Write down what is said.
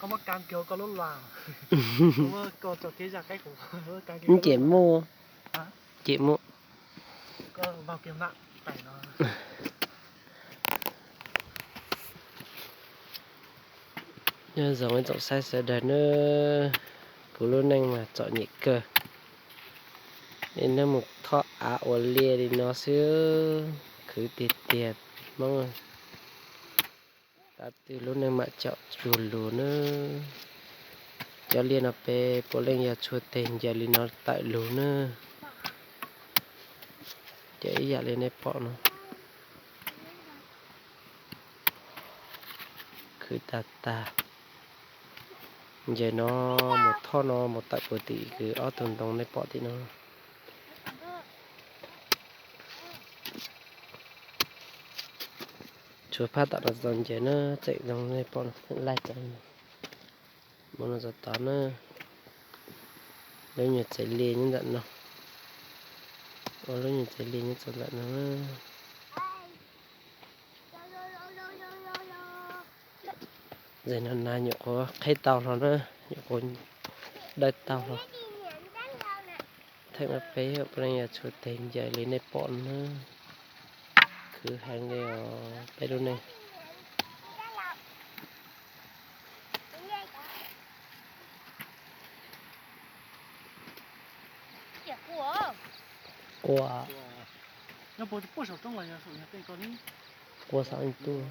Cem muaj, cem muaj. Nyob zoo ib tsoom saib sawv daws nawb, kuv lub neej mas txom nyem kawg. Ib hnub mus thoj av ua liaj li no xwb, khwv tiag tiag Hmoob. Tab twg lub neej mam caum cuag lus nawb. Cov liaj no peb puav leej yog tshuaj teg ncaws li no tawm lug nawb. Ces ib yam li nej pom no, khwv tag tag. Ncaws no mus thoj no mus tawm puag tim kwv ob tug ntoo nej pom tim no. Tshuav phab tom no txaus ncaws na, tseem zoo nej pom no, tseem laij txaus. Mus no txog tod na, lub nyuag tsev liaj nyob ntawm no, ua lub nyuag tsev liaj nyob txog ntawm no. Ntxim no na nyuam qhuav qheb tau hlo na, nyuam qhuav dawj tau hlo. Theem no peb puav leej yog tshuav teg ncaws li nej pom no na. Khwv heev li os peb lub neej. Qua, qua saum tuaj.